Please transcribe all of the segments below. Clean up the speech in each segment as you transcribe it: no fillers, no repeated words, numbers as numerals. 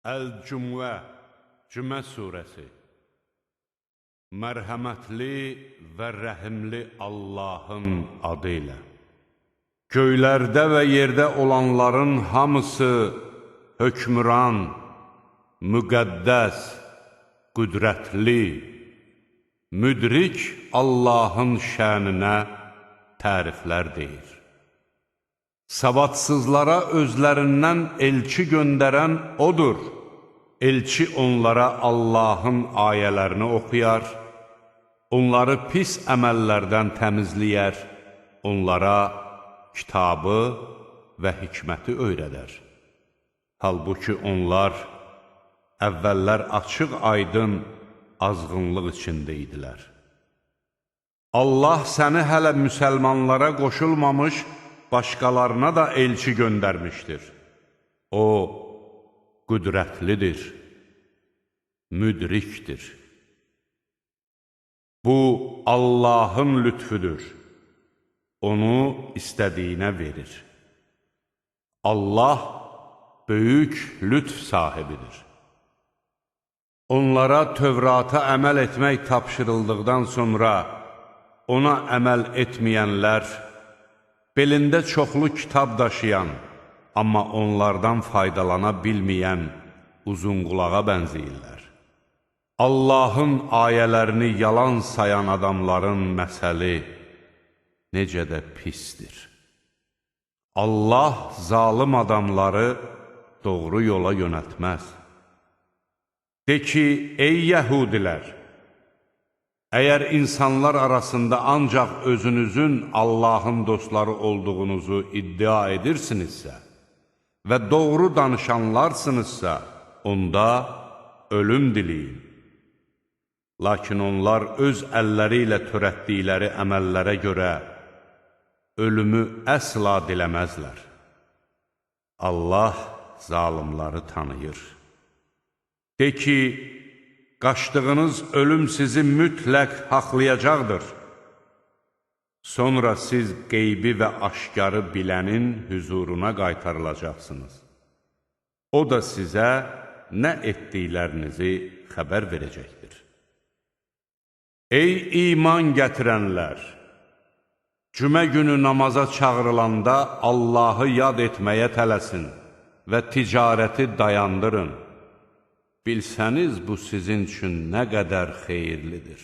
Əl-Cümə, Cümə surəsi. Mərhəmətli və rəhimli Allahın adı ilə. Göylərdə və yerdə olanların hamısı hökmran, müqəddəs, qüdrətli, müdrik Allahın şəninə təriflər deyir. Savadsızlara özlərindən elçi göndərən odur. Elçi onlara Allahın ayələrini oxuyar, onları pis əməllərdən təmizləyər, onlara kitabı və hikməti öyrədər. Halbuki onlar əvvəllər açıq-aydın azğınlıq içində idilər. Allah səni hələ müsəlmanlara qoşulmamış başqalarına da elçi göndərmişdir. O, qüdrətlidir, müdrikdir. Bu, Allahın lütfüdür. Onu istədiyinə verir. Allah böyük lütf sahibidir. Onlara Tövrata əməl etmək tapşırıldıqdan sonra ona əməl etməyənlər, belində çoxlu kitab daşıyan, amma onlardan faydalana bilməyən uzunqulağa bənzəyirlər. Allahın ayələrini yalan sayan adamların məsəli necə də pisdir. Allah zalım adamları doğru yola yönəltməz. De ki, ey yəhudilər! Əgər insanlar arasında ancaq özünüzün Allahın dostları olduğunuzu iddia edirsinizsə və doğru danışanlarsınızsa, onda ölüm diləyin. Lakin onlar öz əlləri ilə törətdikləri əməllərə görə ölümü əsla diləməzlər. Allah zalimları tanıyır. De ki, qaçdığınız ölüm sizi mütləq haqlayacaqdır. Sonra siz qeybi və aşkarı bilənin hüzuruna qaytarılacaqsınız. O da sizə nə etdiklərinizi xəbər verəcəkdir. Ey iman gətirənlər! Cümə günü namaza çağırılanda Allahı yad etməyə tələsin və ticarəti dayandırın. Bilsəniz bu sizin üçün nə qədər xeyirlidir.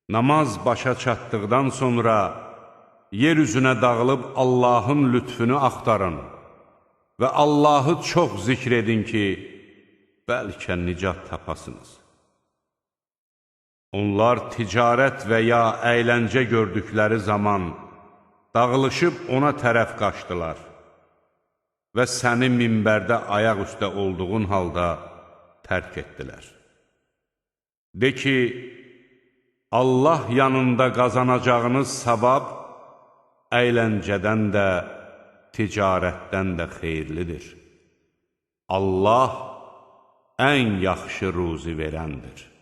Namaz başa çatdıqdan sonra yer üzünə dağılıb Allahın lütfünü axtarın və Allahı çox zikr edin ki, bəlkə nicat tapasınız. Onlar ticarət və ya əyləncə gördükləri zaman dağılışıb ona tərəf qaçdılar və səni minbərdə ayaq üstə olduğun halda tərk etdilər. De ki, Allah yanında qazanacağınız savab əyləncədən də, ticarətdən də xeyirlidir. Allah ən yaxşı ruzi verəndir.